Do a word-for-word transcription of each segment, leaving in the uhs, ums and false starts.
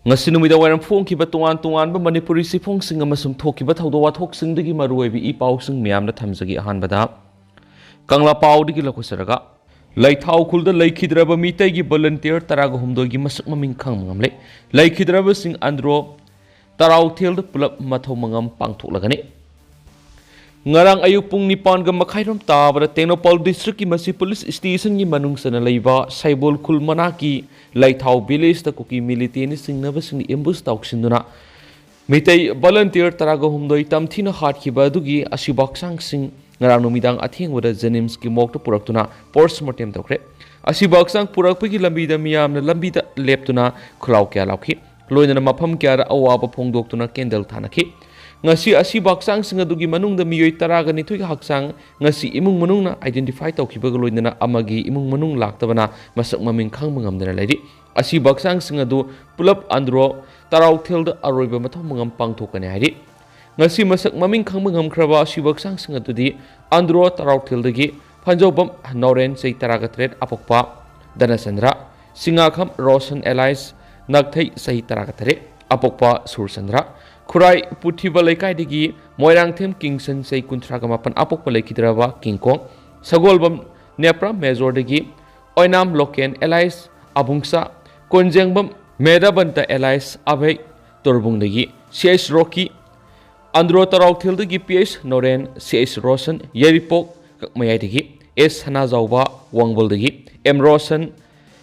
ꯉꯁꯤ ꯅꯨꯃꯤꯗꯥꯡ ꯋꯥꯏꯔꯝ ꯐꯣꯡꯈꯤꯕ ꯇꯣꯉꯥꯟ ꯇꯣꯉꯥꯟꯕ ꯃꯅꯤꯄꯨꯔꯤ ꯆꯦꯐꯣꯡꯁꯤꯡ ꯑꯃꯁꯨꯡ ꯊꯣꯛꯈꯤꯕ ꯊꯧꯗꯣꯛ ꯋꯥꯊꯣꯛꯁꯤꯡꯗꯒꯤ ꯃꯔꯨꯑꯣꯏꯕ ꯏ ꯄꯥꯎꯁꯤꯡ ꯃꯌꯥꯝꯅ ꯊꯝꯖꯒꯦ꯫ ꯑꯍꯥꯟꯕꯗ ꯀꯪꯂꯥꯄꯥꯎꯗꯒꯤ ꯂꯧꯈꯠꯆꯔꯒ, ꯂꯩꯊꯥꯎ ꯈꯨꯜꯗ ꯂꯩꯈꯤꯗ꯭ꯔꯕ ꯃꯤꯇꯩꯒꯤ ꯚꯣꯂꯨꯟꯇꯤꯌꯔ ꯇꯔꯥꯒ ꯍꯨꯝꯗꯣꯏꯒꯤ ꯃꯁꯛ ꯃꯃꯤꯡ ꯈꯪꯕ ꯉꯝꯂꯦ꯫ ꯂꯩꯈꯤꯗ꯭ꯔꯕꯁꯤꯡ ꯑꯟꯗ꯭ꯔꯣ ꯇꯔꯥꯎꯊꯦꯜꯗ ꯄꯨꯂꯞ ꯃꯊꯧ ꯃꯉꯝ ꯄꯥꯡꯊꯣꯛꯂꯒꯅꯤ꯫ ꯉꯔꯥꯡ ꯑꯌꯨꯛ ꯄꯨꯡ ꯅꯤꯄꯥꯟꯒ ꯃꯈꯥꯏꯔꯣꯝ ꯇꯥꯕꯗ ꯇꯦꯡꯅꯧꯄꯜ ꯗꯤꯁꯇ꯭ꯔꯤꯛꯀꯤ ꯃꯁꯤ ꯄꯨꯂꯤꯁ ꯁ꯭ꯇꯦꯁꯟꯒꯤ ꯃꯅꯨꯡ ꯆꯟꯅ ꯂꯩꯕ ꯁꯩꯕꯣꯜ ꯈꯨꯜ ꯃꯅꯥꯛꯀꯤ ꯂꯩꯊꯥꯎ ꯚꯤꯂꯦꯖꯇ ꯀꯨꯀꯤ ꯃꯤꯂꯤꯇꯦꯟꯅ ꯆꯤꯡꯅꯕꯁꯤꯡꯅ ꯑꯦꯝꯕꯨꯁ ꯇꯧꯁꯤꯟꯗꯨꯅ ꯃꯤꯇꯩ ꯚꯣꯂꯨꯟꯇꯤꯌꯔ ꯇꯔꯥꯒ ꯍꯨꯝꯗꯣꯏ ꯇꯝꯊꯤꯅ ꯍꯥꯠꯈꯤꯕ ꯑꯗꯨꯒꯤ ꯑꯁꯤꯕ ꯍꯛꯆꯥꯡꯁꯤꯡ ꯉꯔꯥꯡ ꯅꯨꯃꯤꯗꯥꯡ ꯑꯊꯦꯡꯕꯗ ꯖꯦꯅꯤꯝꯁꯀꯤ ꯃꯣꯔꯒꯇ ꯄꯨꯔꯛꯇꯨꯅ ꯄꯣꯁꯃꯣꯔꯇꯦꯝ ꯇꯧꯈ꯭ꯔꯦ꯫ ꯑꯁꯤꯕ ꯍꯛꯆꯥꯡ ꯄꯨꯔꯛꯄꯒꯤ ꯂꯝꯕꯤꯗ ꯃꯤꯌꯥꯝꯅ ꯂꯝꯕꯤꯗ ꯂꯦꯞꯇꯨꯅ ꯈꯨꯜꯂꯥꯎ ꯀꯌꯥ ꯂꯥꯎꯈꯤ꯫ ꯂꯣꯏꯅꯅ ꯃꯐꯝ ꯀꯌꯥꯗ ꯑꯋꯥꯕ ꯐꯣꯡꯗꯣꯛꯇꯨꯅ ꯀꯦꯟꯗꯜ ꯊꯥꯅꯈꯤ꯫ ꯉꯁꯤ ꯑꯁꯤꯕ ꯍꯛꯆꯥꯡꯁꯤꯡ ꯑꯗꯨꯒꯤ ꯃꯅꯨꯡꯗ ꯃꯤꯑꯣꯏ ꯇꯔꯥꯒ ꯅꯤꯊꯣꯏꯒꯤ ꯍꯛꯆꯥꯡ ꯉꯁꯤ ꯏꯃꯨꯡ ꯃꯅꯨꯡꯅ identify ꯇꯧꯈꯤꯕꯒ ꯂꯣꯏꯅꯅ ꯑꯃꯒꯤ ꯏꯃꯨꯡ ꯃꯅꯨꯡ ꯂꯥꯛꯇꯕꯅ ꯃꯁꯛ ꯃꯃꯤꯡ ꯈꯪꯕ ꯉꯝꯗꯅ ꯂꯩꯔꯤ꯫ ꯑꯁꯤꯕ ꯍꯛꯆꯥꯡꯁꯤꯡ ꯑꯗꯨ ꯄꯨꯂꯞ ꯑꯟꯗ꯭ꯔꯣ ꯇꯔꯥꯎꯊꯦꯜꯗ ꯑꯔꯣꯏꯕ ꯃꯊꯧ ꯃꯉꯝ ꯄꯥꯡꯊꯣꯛꯀꯅꯤ ꯍꯥꯏꯔꯤ꯫ ꯉꯁꯤ ꯃꯁꯛ ꯃꯃꯤꯡ ꯈꯪꯕ ꯉꯝꯈ꯭ꯔꯕ ꯑꯁꯤꯕ ꯍꯛꯆꯥꯡꯁꯤꯡ ꯑꯗꯨꯗꯤ ꯑꯟꯗ꯭ꯔꯣ ꯇꯔꯥꯎꯊꯦꯜꯗꯒꯤ ꯐꯟꯖꯧꯕꯝ ꯅꯣꯔꯦꯟ, ꯆꯍꯤ ꯇꯔꯥꯒ ꯇꯔꯦꯠ, ꯑꯄꯣꯛꯄ ꯙꯅꯆꯟꯗ꯭ꯔ, ꯁꯤꯡꯉꯥꯈꯝ ꯔꯣꯁꯟ alias ꯅꯛꯊꯩ, ꯆꯍꯤ ꯇꯔꯥꯒ ꯇꯔꯦꯠ, ꯑꯄꯣꯛꯄ ꯁꯨꯔꯆꯟꯗ꯭ꯔ, ꯈꯨꯔꯥꯏ ꯄꯨꯊꯤꯕ ꯂꯩꯀꯥꯏꯗꯒꯤ ꯃꯣꯏꯔꯥꯡꯊꯦꯝ ꯀꯤꯡꯁꯟ, ꯆꯍꯤ ꯀꯨꯟꯊ꯭ꯔꯥꯒ ꯃꯥꯄꯟ, ꯑꯄꯣꯛꯄ ꯂꯩꯈꯤꯗ꯭ꯔꯕ ꯀꯤꯡꯀꯣꯡ, ꯁꯒꯣꯜꯕꯝ ꯅꯦꯄ꯭ꯔꯥ ꯃꯦꯖꯣꯔꯗꯒꯤ ꯑꯣꯏꯅꯥꯝ ꯂꯣꯀꯦꯟ alias ꯑꯕꯨꯡꯆꯥ, ꯀꯣꯟꯖꯦꯡꯕꯝ ꯃꯦꯗꯥꯕꯟꯇ alias ꯑꯚꯩ, ꯇꯣꯔꯕꯨꯡꯗꯒꯤ ꯁꯤ H ꯔꯣꯀꯤ, Andro ꯇꯔꯥꯎꯊꯦꯜꯗꯒꯤ P H Noren, ꯁꯤ ꯑꯩꯆ ꯔꯣꯁꯟ, ꯌꯥꯏꯔꯤꯄꯣꯛ ꯀꯛꯃꯌꯥꯏꯗꯒꯤ ꯑꯦꯁ ꯁꯅꯥꯖꯥꯎꯕ, ꯋꯥꯡꯕꯜꯗꯒꯤ ꯑꯦꯝ ꯔꯣꯁꯟ,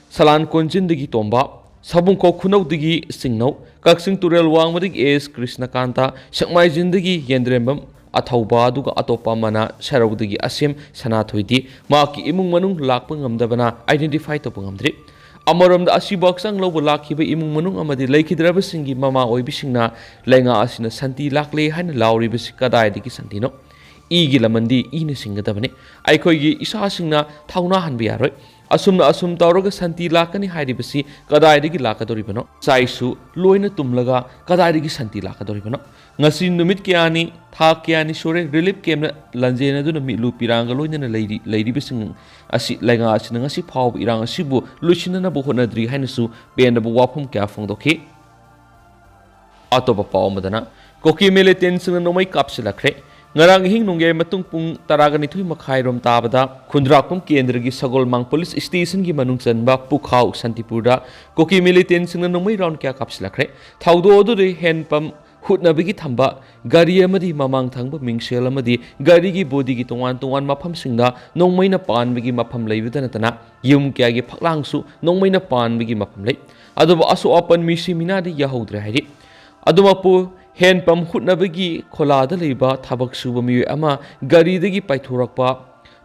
ꯁꯂꯥꯟ ꯀꯣꯟꯖꯤꯟꯗꯒꯤ ꯇꯣꯝꯕ, ꯁꯥꯕꯨꯡꯈꯣꯛ ꯈꯨꯅꯧꯗꯒꯤ ꯁꯤꯡꯅꯧ, ꯀꯛꯆꯤꯡ ꯇꯨꯔꯦꯜ ꯋꯥꯡꯃꯗꯒꯤ ꯑꯦꯁ ꯀ꯭ꯔꯤꯁꯅꯀꯥꯟꯇ, ꯁꯦꯛꯃꯥꯏꯖꯤꯟꯗꯒꯤ ꯌꯦꯟꯗ꯭ꯔꯦꯝꯕꯝ ꯑꯊꯧꯕ, ꯑꯗꯨꯒ ꯑꯇꯣꯞꯄ ꯑꯃꯅ ꯁꯦꯔꯧꯗꯒꯤ ꯑꯁꯦꯝ ꯁꯅꯥꯊꯣꯏꯗꯤ ꯃꯍꯥꯛꯀꯤ ꯏꯃꯨꯡ ꯃꯅꯨꯡ ꯂꯥꯛꯄ ꯉꯝꯗꯕꯅ identify ꯇꯧꯕ ꯉꯝꯗ꯭ꯔꯤ꯫ ꯑꯃꯔꯣꯝꯗ ꯑꯁꯤꯕ ꯍꯛꯆꯥꯡ ꯂꯧꯕ ꯂꯥꯛꯈꯤꯕ ꯏꯃꯨꯡ ꯃꯅꯨꯡ ꯑꯃꯗꯤ ꯂꯩꯈꯤꯗ꯭ꯔꯕꯁꯤꯡꯒꯤ ꯃꯃꯥ ꯑꯣꯏꯕꯤꯁꯤꯡꯅ ꯂꯩꯉꯥꯛ ꯑꯁꯤꯅ ꯁꯥꯟꯇꯤ ꯂꯥꯛꯂꯦ ꯍꯥꯏꯅ ꯂꯥꯎꯔꯤꯕꯁꯤ ꯀꯗꯥꯏꯗꯒꯤ ꯁꯥꯟꯇꯤꯅꯣ? ꯏꯒꯤ ꯂꯃꯟꯗꯤ ꯏꯅ ꯁꯤꯡꯒꯗꯕꯅꯤ꯫ ꯑꯩꯈꯣꯏꯒꯤ ꯏꯁꯥꯁꯤꯡꯅ ꯊꯧꯅꯥ ꯍꯟꯕ ꯌꯥꯔꯣꯏ꯫ ꯑꯁꯨꯝꯅ ꯑꯁꯨꯝ ꯇꯧꯔꯒ ꯁꯥꯟꯇꯤ ꯂꯥꯛꯀꯅꯤ ꯍꯥꯏꯔꯤꯕꯁꯤ ꯀꯗꯥꯏꯗꯒꯤ ꯂꯥꯛꯀꯗꯧꯔꯤꯕꯅꯣ? ꯆꯥꯏꯁꯨ ꯂꯣꯏꯅ ꯇꯨꯝꯂꯒ ꯀꯗꯥꯏꯗꯒꯤ ꯁꯥꯟꯇꯤ ꯂꯥꯛꯀꯗꯧꯔꯤꯕꯅꯣ? ꯉꯁꯤ ꯅꯨꯃꯤꯠ ꯀꯌꯥꯅꯤ, ꯊꯥ ꯀꯌꯥꯅꯤ ꯁꯨꯔꯦ ꯔꯤꯂꯤꯐ ꯀꯦꯝꯞꯅ ꯂꯥꯟꯖꯦꯟꯅꯗꯨꯅ ꯃꯤꯠꯂꯨ ꯄꯤꯔꯥꯡꯒ ꯂꯣꯏꯅꯅ ꯂꯩꯔꯤ-, ꯂꯩꯔꯤꯕꯁꯤꯡ ꯑꯁꯤ, ꯂꯩꯉꯥꯛ ꯑꯁꯤꯅ ꯉꯁꯤ ꯐꯥꯎꯕ ꯏꯔꯥꯡ ꯑꯁꯤꯕꯨ ꯂꯣꯏꯁꯤꯟꯅꯅꯕ ꯍꯣꯠꯅꯗ꯭ꯔꯤ ꯍꯥꯏꯅꯁꯨ ꯄꯦꯟꯗꯕ ꯋꯥꯐꯝ ꯀꯌꯥ ꯐꯣꯡꯗꯣꯛꯈꯤ꯫ ꯑꯇꯣꯞꯄ ꯄꯥꯎ ꯑꯃꯗꯅ, ꯀꯨꯀꯤ ꯃꯤꯂꯤꯇꯦꯟꯁꯤꯡꯅ ꯅꯣꯡꯃꯩ ꯀꯥꯞꯁꯤꯜꯂꯛꯈ꯭ꯔꯦ꯫ ꯉꯔꯥꯡ ꯑꯍꯤꯡ ꯅꯣꯡꯌꯥꯏ ꯃꯇꯨꯡ ꯄꯨꯡ ꯇꯔꯥꯒ ꯅꯤꯊꯣꯏ ꯃꯈꯥꯏꯔꯣꯝ ꯇꯥꯕꯗ ꯈꯨꯟꯗ꯭ꯔꯥꯛꯄꯝ ꯀꯦꯟꯗ꯭ꯔꯒꯤ ꯁꯒꯣꯜꯃꯥꯡ ꯄꯨꯂꯤꯁ ꯁ꯭ꯇꯦꯁꯟꯒꯤ ꯃꯅꯨꯡ ꯆꯟꯕ ꯄꯨꯈꯥꯎ ꯁꯥꯟꯇꯤꯄꯨꯔꯗ ꯀꯨꯀꯤ ꯃꯤꯂꯤꯇꯦꯟꯁꯤꯡꯅ ꯅꯣꯡꯃꯩ ꯔꯥꯎꯟ ꯀꯌꯥ ꯀꯥꯞꯁꯤꯜꯂꯛꯈ꯭ꯔꯦ꯫ ꯊꯧꯗꯣꯛ ꯑꯗꯨꯗ ꯍꯦꯟ ꯄꯝ ꯍꯨꯠꯅꯕꯒꯤ ꯊꯝꯕ ꯒꯥꯔꯤ ꯑꯃꯗꯤ ꯃꯃꯥꯡ ꯊꯪꯕ ꯃꯤꯡꯁꯦꯜ ꯑꯃꯗꯤ ꯒꯥꯔꯤꯒꯤ ꯕꯣꯗꯤꯒꯤ ꯇꯣꯉꯥꯟ ꯇꯣꯉꯥꯟꯕ ꯃꯐꯝꯁꯤꯡꯗ ꯅꯣꯡꯃꯩꯅ ꯄꯥꯟꯕꯒꯤ ꯃꯐꯝ ꯂꯩꯕꯗ ꯅꯠꯇꯅ ꯌꯨꯝ ꯀꯌꯥꯒꯤ ꯐꯛꯂꯥꯡꯁꯨ ꯅꯣꯡꯃꯩꯅ ꯄꯥꯟꯕꯒꯤ ꯃꯐꯝ ꯂꯩ꯫ ꯑꯗꯨꯕꯨ ꯑꯁꯣꯛ ꯑꯄꯟ ꯃꯤꯁꯤ ꯃꯤꯅꯥꯗꯤ ꯌꯥꯍꯧꯗ꯭ꯔꯦ ꯍꯥꯏꯔꯤ꯫ ꯑꯗꯨꯃꯛꯄꯨ ꯍꯦꯟ ꯄꯝ ꯍꯨꯠꯅꯕꯒꯤ ꯈꯣꯂꯥꯗ ꯂꯩꯕ ꯊꯕꯛ ꯁꯨꯕ ꯃꯤꯑꯣꯏ ꯑꯃ ꯒꯥꯔꯤꯗꯒꯤ ꯄꯥꯏꯊꯣꯔꯛꯄ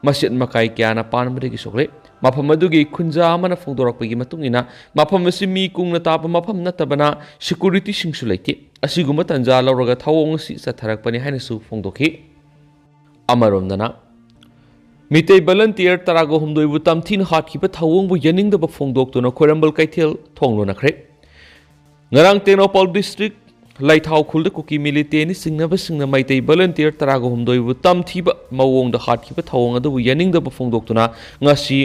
ꯃꯆꯦꯠ ꯃꯀꯥꯏ ꯀꯌꯥꯅ ꯄꯥꯟꯕꯗꯒꯤ ꯁꯣꯛꯂꯦ꯫ ꯃꯐꯝ ꯑꯗꯨꯒꯤ ꯈꯨꯟꯖꯥ ꯑꯃꯅ ꯐꯣꯡꯗꯣꯔꯛꯄꯒꯤ ꯃꯇꯨꯡ ꯏꯟꯅ, ꯃꯐꯝ ꯑꯁꯤ ꯃꯤ ꯀꯨꯡꯅ ꯇꯥꯕ ꯃꯐꯝ ꯅꯠꯇꯕꯅ ꯁꯦꯀꯨꯔꯤꯇꯤꯁꯤꯡꯁꯨ ꯂꯩꯇꯦ꯫ ꯑꯁꯤꯒꯨꯝꯕ ꯇꯥꯟꯖꯥ ꯂꯧꯔꯒ ꯊꯧꯑꯣꯡ ꯑꯁꯤ ꯆꯠꯊꯔꯛꯄꯅꯤ ꯍꯥꯏꯅꯁꯨ ꯐꯣꯡꯗꯣꯛꯈꯤ꯫ ꯑꯃꯔꯣꯝꯗꯅ, ꯃꯤꯇꯩ ꯚꯣꯂꯟꯇꯤꯌꯔ ꯇꯔꯥꯒ ꯍꯨꯝꯗꯣꯏꯕꯨ ꯇꯝꯊꯤꯅ ꯍꯥꯠꯈꯤꯕ ꯊꯧꯑꯣꯡꯕꯨ ꯌꯥꯅꯤꯡꯗꯕ ꯐꯣꯡꯗꯣꯛꯇꯨꯅ ꯈ꯭ꯋꯥꯏꯔꯝꯕꯟ ꯀꯩꯊꯦꯜ ꯊꯣꯡ ꯂꯣꯟꯅꯈ꯭ꯔꯦ꯫ ꯉꯔꯥꯡ ꯇꯦꯡꯅꯧꯄꯜ ꯗꯤꯁꯇ꯭ꯔꯤꯛ ꯂꯩꯊꯥꯎ ꯈꯨꯜꯗ ꯀꯨꯀꯤ ꯃꯤꯂꯤꯇꯦꯟꯅꯤ ꯆꯤꯡꯅꯕꯁꯤꯡꯅ ꯃꯩꯇꯩ ꯚꯣꯂꯟꯇꯤꯌꯔ ꯇꯔꯥꯒ ꯍꯨꯝꯗꯣꯏꯕꯨ ꯇꯝꯊꯤꯕ ꯃꯑꯣꯡꯗ ꯍꯥꯠꯈꯤꯕ ꯊꯧꯑꯣꯡ ꯑꯗꯨꯕꯨ ꯌꯥꯅꯤꯡꯗꯕ ꯐꯣꯡꯗꯣꯛꯇꯨꯅ ꯉꯁꯤ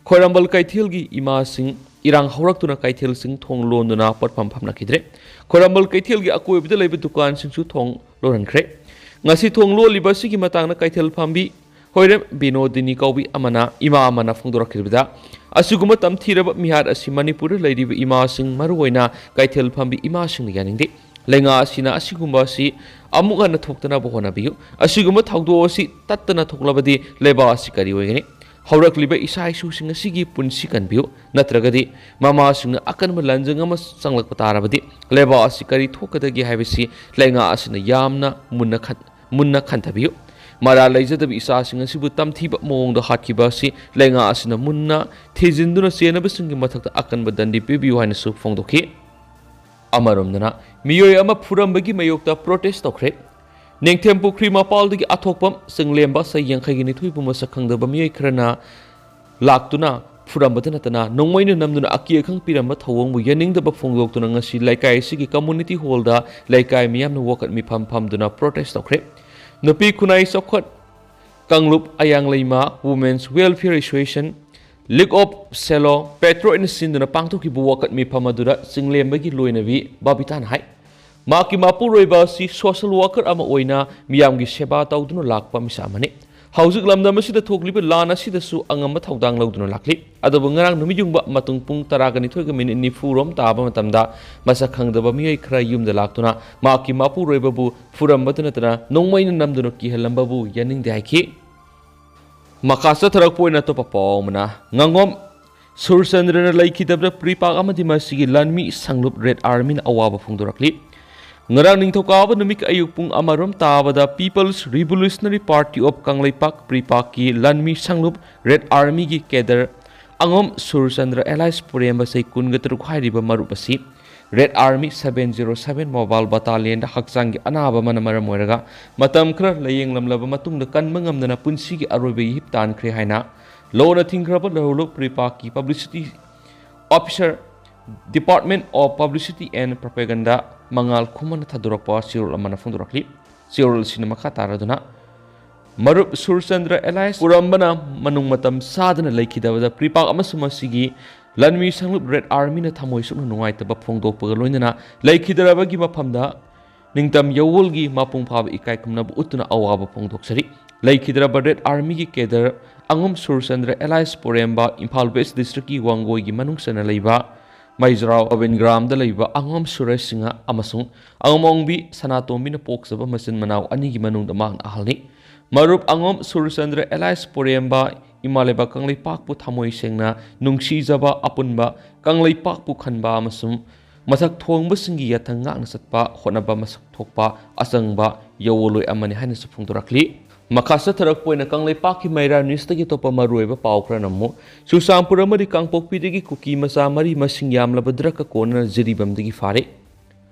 ꯈ꯭ꯋꯥꯏꯔꯝꯕꯟ ꯀꯩꯊꯦꯜꯒꯤ ꯏꯃꯥꯁꯤꯡ ꯏꯔꯥꯡ ꯍꯧꯔꯛꯇꯨꯅ ꯀꯩꯊꯦꯜꯁꯤꯡ ꯊꯣꯡ ꯂꯣꯟꯗꯨꯅ ꯄꯣꯠꯐꯝ ꯐꯝꯅꯈꯤꯗ꯭ꯔꯦ꯫ ꯈ꯭ꯋꯥꯏꯔꯝꯕꯟ ꯀꯩꯊꯦꯜꯒꯤ ꯑꯀꯣꯏꯕꯗ ꯂꯩꯕ ꯗꯨꯀꯥꯟꯁꯤꯡꯁꯨ ꯊꯣꯡ ꯂꯣꯟꯍꯟꯈ꯭ꯔꯦ꯫ ꯉꯁꯤ ꯊꯣꯡ ꯂꯣꯜꯂꯤꯕ ꯑꯁꯤꯒꯤ ꯃꯇꯥꯡꯗ ꯀꯩꯊꯦꯜ ꯐꯝꯕꯤ ꯍꯣꯏꯔꯦꯝ ꯕꯤꯅꯣꯗꯤꯅꯤ ꯀꯧꯕꯤ ꯑꯃꯅ, ꯏꯃꯥ ꯑꯃꯅ ꯐꯣꯡꯗꯣꯔꯛꯈꯤꯕꯗ, ꯑꯁꯤꯒꯨꯝꯕ ꯇꯝꯊꯤꯔꯕ ꯃꯤꯍꯥꯠ ꯑꯁꯤ ꯃꯅꯤꯄꯨꯔꯗ ꯂꯩꯔꯤꯕ ꯏꯃꯥꯁꯤꯡ, ꯃꯔꯨꯑꯣꯏꯅ ꯀꯩꯊꯦꯜ ꯐꯝꯕꯤ ꯏꯃꯥꯁꯤꯡꯅ ꯌꯥꯅꯤꯡꯗꯦ꯫ ꯂꯩꯉꯥꯛ ꯑꯁꯤꯅ ꯑꯁꯤꯒꯨꯝꯕ ꯑꯁꯤ ꯑꯃꯨꯛ ꯍꯟꯅ ꯊꯣꯛꯇꯅꯕ ꯍꯣꯠꯅꯕꯤꯌꯨ꯫ ꯑꯁꯤꯒꯨꯝꯕ ꯊꯧꯗꯣꯛ ꯑꯁꯤ ꯇꯠꯇꯅ ꯊꯣꯛꯂꯕꯗꯤ ꯂꯩꯕꯥꯛ ꯑꯁꯤ ꯀꯔꯤ ꯑꯣꯏꯒꯅꯤ? ꯍꯧꯔꯛꯂꯤꯕ ꯏꯆꯥ ꯏꯁꯨꯁꯤꯡ ꯑꯁꯤꯒꯤ ꯄꯨꯟꯁꯤ ꯀꯟꯕꯤꯌꯨ, ꯅꯠꯇ꯭ꯔꯒꯗꯤ ꯃꯃꯥꯁꯤꯡꯅ ꯑꯀꯟꯕ ꯂꯥꯟꯖꯪ ꯑꯃ ꯆꯪꯂꯛꯄ ꯇꯥꯔꯕꯗꯤ ꯂꯩꯕꯥꯛ ꯑꯁꯤ ꯀꯔꯤ ꯊꯣꯛꯀꯗꯒꯦ ꯍꯥꯏꯕꯁꯤ ꯂꯩꯉꯥꯛ ꯑꯁꯤꯅ ꯌꯥꯝꯅ ꯃꯨꯟꯅ ꯈꯟ-, ꯃꯨꯟꯅ ꯈꯟꯊꯕꯤꯌꯨ꯫ ꯃꯔꯥꯜ ꯂꯩꯖꯗꯕ ꯏꯆꯥꯁꯤꯡ ꯑꯁꯤꯕꯨ ꯇꯝꯊꯤꯕ ꯃꯑꯣꯡꯗ ꯍꯥꯠꯈꯤꯕ ꯑꯁꯤ ꯂꯩꯉꯥꯛ ꯑꯁꯤꯅ ꯃꯨꯟꯅ ꯊꯤꯖꯤꯟꯗꯨꯅ ꯆꯦꯟꯅꯕꯁꯤꯡꯒꯤ ꯃꯊꯛꯇ ꯑꯀꯟꯕ ꯗꯟꯗꯤ ꯄꯤꯕꯤꯌꯨ ꯍꯥꯏꯅꯁꯨ ꯐꯣꯡꯗꯣꯛꯈꯤ꯫ ꯑꯃꯔꯣꯝꯗꯅ, ꯃꯤꯑꯣꯏ ꯑꯃ ꯐꯨꯔꯝꯕꯒꯤ ꯃꯥꯌꯣꯛꯇ ꯄ꯭ꯔꯣꯇꯦꯁ ꯇꯧꯈ꯭ꯔꯦ꯫ ꯅꯤꯡꯊꯦꯝ ꯄꯨꯈ꯭ꯔꯤ ꯃꯄꯥꯜꯗꯒꯤ ꯑꯊꯣꯛꯄꯝ ꯆꯤꯡꯂꯦꯝꯕ ꯆꯍꯤ ꯌꯥꯡꯈꯩꯒꯤ ꯅꯤꯊꯣꯏꯕꯨ ꯃꯁꯛ ꯈꯪꯗꯕ ꯃꯤꯑꯣꯏ ꯈꯔꯅ ꯂꯥꯛꯇꯨꯅ ꯐꯨꯔꯝꯕꯗ ꯅꯠꯇꯅ ꯅꯣꯡꯃꯩꯅ ꯅꯝꯗꯨꯅ ꯑꯀꯤ ꯑꯈꯪ ꯄꯤꯔꯝꯕ ꯊꯧꯑꯣꯡꯕꯨ ꯌꯥꯅꯤꯡꯗꯕ ꯐꯣꯡꯗꯣꯛꯇꯨꯅ ꯉꯁꯤ ꯂꯩꯀꯥꯏ ꯑꯁꯤꯒꯤ ꯀꯝꯃꯨꯅꯤꯇꯤ ꯍꯣꯜꯗ ꯂꯩꯀꯥꯏ ꯃꯤꯌꯥꯝꯅ ꯋꯥꯀꯠ ꯃꯤꯐꯝ ꯐꯝꯗꯨꯅ ꯄ꯭ꯔꯣꯇꯦꯁ ꯇꯧꯈ꯭ꯔꯦ꯫ ꯅꯨꯄꯤ ꯈꯨꯟꯅꯥꯏ ꯆꯥꯎꯈꯠ ꯀꯥꯡꯂꯨꯞ, ꯑꯌꯥꯡ ꯂꯩꯃ Women's Welfare Association, League of Selo, ꯄꯦꯇ꯭ꯔꯣꯏꯠꯅ ꯁꯤꯟꯗꯨꯅ ꯄꯥꯡꯊꯣꯛꯈꯤꯕ ꯋꯥꯀꯠ ꯃꯤꯐꯝ ꯑꯗꯨꯗ ꯆꯤꯡꯂꯦꯝꯕꯒꯤ ꯂꯣꯏꯅꯕꯤ ꯕꯕꯤꯇꯥꯅ ꯍꯥꯏ, ꯃꯍꯥꯛꯀꯤ ꯃꯄꯨꯔꯣꯏꯕ ꯑꯁꯤ social worker ꯑꯃ ꯑꯣꯏꯅ ꯃꯤꯌꯥꯝꯒꯤ ꯁꯦꯕꯥ ꯇꯧꯗꯨꯅ ꯂꯥꯛꯄ ꯃꯤꯁꯛ ꯑꯃꯅꯤ꯫ ꯍꯧꯖꯤꯛ ꯂꯝꯗꯝ ꯑꯁꯤꯗ ꯊꯣꯛꯂꯤꯕ ꯂꯥꯟ ꯑꯁꯤꯗꯁꯨ ꯑꯉꯝꯕ ꯊꯧꯗꯥꯡ ꯂꯧꯗꯨꯅ ꯂꯥꯛꯂꯤ꯫ ꯑꯗꯨꯕꯨ ꯉꯔꯥꯡ ꯅꯨꯃꯤꯠ ꯌꯨꯡꯕ ꯃꯇꯨꯡ ꯄꯨꯡ ꯇꯔꯥꯒ ꯅꯤꯊꯣꯏꯒ ꯃꯤꯅꯤꯠ ꯅꯤꯐꯨ ꯔꯣꯝ ꯇꯥꯕ ꯃꯇꯝꯗ ꯃꯁꯛ ꯈꯪꯗꯕ ꯃꯤꯑꯣꯏ ꯈꯔ ꯌꯨꯝꯗ ꯂꯥꯛꯇꯨꯅ ꯃꯍꯥꯛꯀꯤ ꯃꯄꯨꯔꯣꯏꯕꯕꯨ ꯐꯨꯔꯝꯕꯇ ꯅꯠꯇꯅ ꯅꯣꯡꯃꯩꯅ ꯅꯝꯗꯨꯅ ꯀꯤꯍꯜꯂꯝꯕꯕꯨ ꯌꯥꯅꯤꯡꯗꯦ ꯍꯥꯏꯈꯤ꯫ ꯃꯈꯥ ꯆꯠꯊꯔꯛꯄ ꯑꯣꯏꯅ ꯑꯇꯣꯞꯄ ꯄꯥꯎ ꯑꯃꯅ, ꯉꯥꯉꯣꯝ ꯁꯨꯔꯆꯟꯗ꯭ꯔꯅ ꯂꯩꯈꯤꯗꯕꯗ ꯄ꯭ꯔꯤꯄꯥꯛ ꯑꯃꯗꯤ ꯃꯁꯤꯒꯤ ꯂꯥꯟꯃꯤ ꯁꯪꯂꯨꯞ ꯔꯦꯗ ꯑꯥꯔꯃꯤꯅ ꯑꯋꯥꯕ ꯐꯣꯡꯗꯣꯔꯛꯂꯤ꯫ ꯉꯔꯥꯡ ꯅꯤꯡꯊꯧꯀꯥꯕ ꯅꯨꯃꯤꯠ ꯑꯌꯨꯛ ꯄꯨꯡ ꯑꯃꯔꯣꯝ ꯇꯥꯕꯗ People's Revolutionary Party of Kangleipak ꯄ꯭ꯔꯤꯄꯥꯛꯀꯤ ꯂꯥꯟꯃꯤ ꯁꯪꯂꯨꯞ ꯔꯦꯗ ꯑꯥꯔꯃꯤꯒꯤ ꯀꯦꯗꯔ ꯑꯉꯣꯝ ꯁꯨꯔꯆꯟꯗ꯭ꯔ alias ꯄꯨꯔꯦꯝꯕ ꯆꯍꯤ ꯀꯨꯟꯒ ꯇꯔꯨꯛ ꯍꯥꯏꯔꯤꯕ ꯃꯔꯨꯞ ꯑꯁꯤ red army seven zero seven mobile battalionꯗ ꯍꯛꯆꯥꯡꯒꯤ ꯑꯅꯥꯕ ꯑꯃꯅ ꯃꯔꯝ ꯑꯣꯏꯔꯒ ꯃꯇꯝ ꯈꯔ ꯂꯥꯌꯦꯡꯂꯝꯂꯕ ꯃꯇꯨꯡꯗ ꯀꯟꯕ ꯉꯝꯗꯅ ꯄꯨꯟꯁꯤꯒꯤ ꯑꯔꯣꯏꯕ ꯏꯍꯤꯞ ꯇꯥꯟꯈ꯭ꯔꯦ ꯍꯥꯏꯅ ꯂꯣꯅ ꯊꯤꯡꯈ꯭ꯔꯕ ꯂꯧꯔꯣꯛ ꯄ꯭ꯔꯤꯄꯥꯛꯀꯤ publicity officer, Department of Publicity and Propaganda, ꯃꯉꯥꯜ ꯈꯨꯃꯟꯅ ꯊꯥꯗꯣꯔꯛꯄ ꯆꯦꯔꯣꯜ ꯑꯃꯅ ꯐꯣꯡꯗꯣꯔꯛꯂꯤ꯫ ꯆꯦꯔꯣꯜ ꯑꯁꯤꯅ ꯃꯈꯥ ꯇꯥꯔꯗꯨꯅ, ꯃꯔꯨꯞ ꯁꯨꯔꯆꯟꯗ꯭ꯔ alias ꯄꯨꯔꯝꯕꯅ ꯃꯅꯨꯡ ꯃꯇꯝ ꯆꯥꯗꯅ ꯂꯩꯈꯤꯗꯕꯗ ꯄ꯭ꯔꯤꯄꯥꯛ ꯑꯃꯁꯨꯡ ꯃꯁꯤꯒꯤ ꯂꯥꯟꯃꯤ ꯁꯪꯂꯨꯞ ꯔꯦꯗ ꯑꯥꯔꯃꯤꯅ ꯊꯃꯣꯏ ꯁꯣꯛꯅ ꯅꯨꯡꯉꯥꯏꯇꯕ ꯐꯣꯡꯗꯣꯛꯄꯒ ꯂꯣꯏꯅꯅ ꯂꯩꯈꯤꯗ꯭ꯔꯕꯒꯤ ꯃꯐꯝꯗ ꯅꯤꯡꯇꯝ ꯌꯥꯋꯣꯜꯒꯤ ꯃꯄꯨꯡ ꯐꯥꯕ ꯏꯀꯥꯏ ꯈꯨꯝꯅꯕ ꯎꯠꯇꯨꯅ ꯑꯋꯥꯕ ꯐꯣꯡꯗꯣꯛꯆꯔꯤ꯫ ꯂꯩꯈꯤꯗ꯭ꯔꯕ ꯔꯦꯗ ꯑꯥꯔꯃꯤꯒꯤ ꯀꯦꯗꯔ ꯑꯉꯝ ꯁꯨꯔꯆꯟꯗ꯭ꯔ alias ꯄꯣꯔꯦꯝꯕ, ꯏꯝꯐꯥꯜ ꯋꯦꯁ ꯗꯤꯁꯇ꯭ꯔꯤꯛꯀꯤ ꯋꯥꯡꯒꯣꯏꯒꯤ ꯃꯅꯨꯡ ꯆꯟꯅ ꯂꯩꯕ ꯃꯩꯖ꯭ꯔꯥꯎ ꯑꯕꯤꯟ ꯒ꯭ꯔꯥꯝꯗ ꯂꯩꯕ ꯑꯉꯝ ꯁꯨꯔꯦꯁ ꯁꯤꯡꯍ ꯑꯃꯁꯨꯡ ꯑꯉꯝ ꯑꯣꯡꯕꯤ ꯁꯅꯥꯇꯣꯝꯕꯤꯅ ꯄꯣꯛꯆꯕ ꯃꯆꯤꯟ ꯃꯅꯥꯎ ꯑꯅꯤꯒꯤ ꯃꯅꯨꯡꯗ ꯃꯍꯥꯛꯅ ꯑꯍꯜꯅꯤ꯫ ꯃꯔꯨꯞ ꯑꯉꯝ ꯁꯨꯔꯆꯟꯗ꯭ꯔ alias ꯄꯣꯔꯦꯝꯕ ꯏꯃꯥ ꯂꯩꯕꯥꯛ ꯀꯪꯂꯩꯄꯥꯛꯄꯨ ꯊꯃꯣꯏ ꯁꯦꯡꯅ ꯅꯨꯡꯁꯤꯖꯕ ꯑꯄꯨꯟꯕ ꯀꯪꯂꯩꯄꯥꯛꯄꯨ ꯈꯟꯕ ꯑꯃꯁꯨꯡ ꯃꯊꯛ ꯊꯣꯡꯕꯁꯤꯡꯒꯤ ꯌꯥꯊꯪ ꯉꯥꯛꯅ ꯆꯠꯄ ꯍꯣꯠꯅꯕ ꯃꯁꯛ ꯊꯣꯛꯄ ꯑꯆꯪꯕ ꯌꯥꯋꯣꯜꯂꯣꯏ ꯑꯃꯅꯤ ꯍꯥꯏꯅꯁꯨ ꯐꯣꯡꯗꯣꯔꯛꯂꯤ꯫ ꯃꯈꯥ ꯆꯠꯊꯔꯛꯄ ꯑꯣꯏꯅ ꯀꯪꯂꯩꯄꯥꯛꯀꯤ ꯃꯩꯔꯥ ꯅ꯭ꯌꯨꯁꯇꯒꯤ ꯑꯇꯣꯞꯄ ꯃꯔꯨꯑꯣꯏꯕ ꯄꯥꯎ ꯈꯔꯅ ꯑꯃꯨꯛ ꯆꯨꯔꯆꯥꯟꯄꯨꯔ ꯑꯃꯗꯤ ꯀꯥꯡꯄꯣꯛꯄꯤꯗꯒꯤ ꯀꯨꯀꯤ ꯃꯆꯥ ꯃꯔꯤ ꯃꯁꯤꯡ ꯌꯥꯝꯂꯕ ꯗ꯭ꯔꯒꯀ ꯀꯣꯟꯅꯅ ꯖꯤꯔꯤꯕꯥꯝꯗꯒꯤ ꯐꯥꯔꯦ꯫